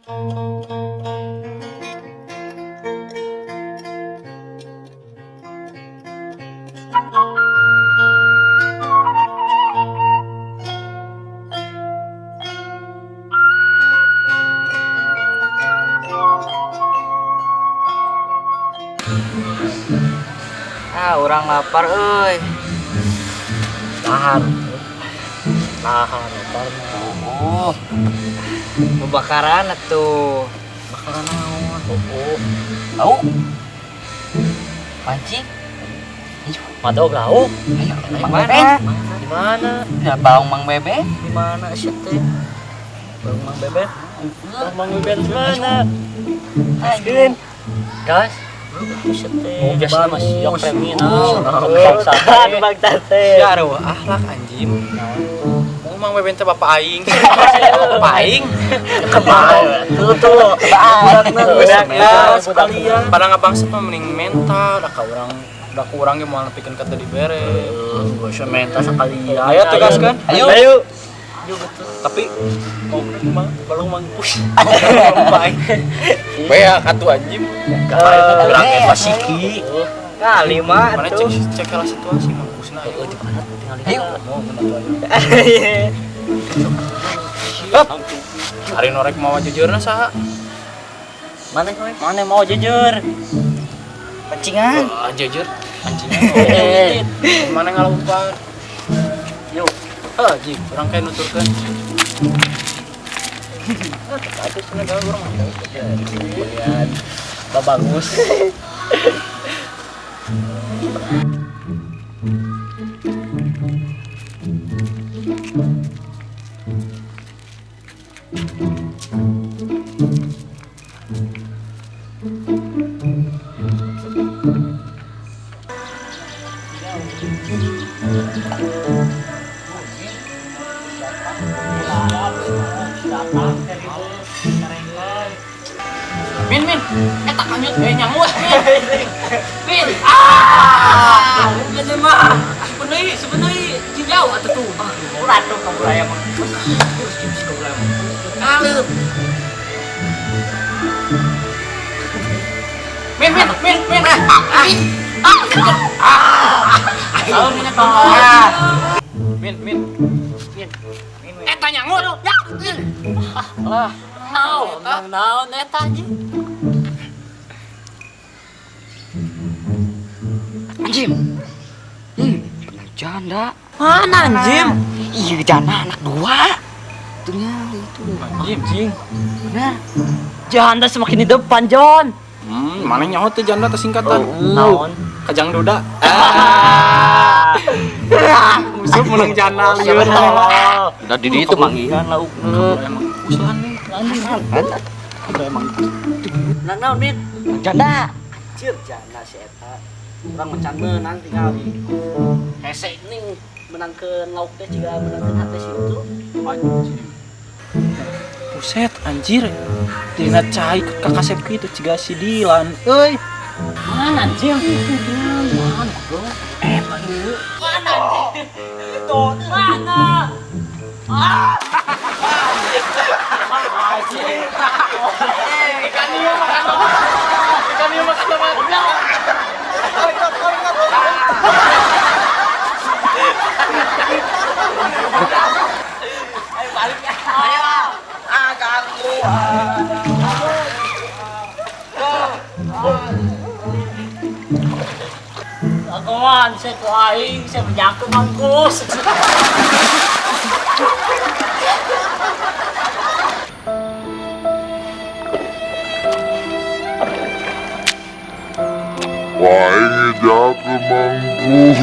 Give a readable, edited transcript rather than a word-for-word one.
Ah, urang lapar euy. Tahan. Tahan lapar mah. Oh. Bakaran atuh. Bakaran naon? Oh. Lauk. Pancing. Ayo, Madog lauk. Ayo, Di Mang mana? Beben. Di mana? Ya, baung Mang Beben. Di mana sih teh? Baung Mang Beben. Baung Mang Beben di mana? Ayo. Gas. Oh, Gas masih yok terminal. Bang Tate. Ya aduh, akhlak anjing. Mang Beben teh bapak aing. Bapak aing. Tuh tuh. Budakna sekalian. Pada ngabangsat mah mending mental, da ka urang da ku urang ge moal nepikeun ka teu dibere. Gua usah mental sekalian. Ayo tugaskeun. Ayo. Ayo. Tapi mau mah balong mangkus. Bapak aing. Bea katu anjing. Urang ge pasiki. Kali mah Mana atuh. cek cek lah situasi mangkusna ayo. Di mana tinggal Ayo. Mau ayo. Hup. Hari norek mau jujurna saha? Mana mana mau jujur? Pancingan. Ah, jujur. Anjingnya. Mana ngalumpan? Yuk. Heh, ji, urang kayak nuturkeun. Ah, cenah gawe urang mah. Kemudian bagus. Min, min. Eta kanyut we nyangut, min. Min. Ah! Ini mah. Sebenarnya, sebenarnya jauh atuh tuh. Ulah tuh kabur aya mah. Kalut. Min, min, min, min. Ah. Ah. Ah. Ah. Min, min. Min. Min. Eta nyangut. Ya. Lah, naon, naon eta anjing? Anjing. Bener janda. Mana anjing? Iya janda anak dua. Itunya itu. Anjing. Bener. Janda semakin di depan, John. Mana nyaho teh janda teh singkatan. Naon? Kajang duda. Ah. Musuh menang janda lieur. Udah di itu manggihan laukna. Emang usulan nih. Emang. Nang naon, Min? Janda. Anjir janda si eta. Urang mencan meunang tingali. Hese ning menangkeun lauk teh jiga menangkeun hate si itu. Anjir. Buset anjir. Dina cai ka kasep kitu ciga si Dilan euy. Mana anjing? Mana, bro? Mana anjing? Itu mana? Ah. Ikan ieu makan apa? Ikan ieu makan apa? Ayo balik ya. Ayo. Ah, ganggu. Kawan, saya ku aing, saya menyaku mangkus. Wah, ini jago mangkus.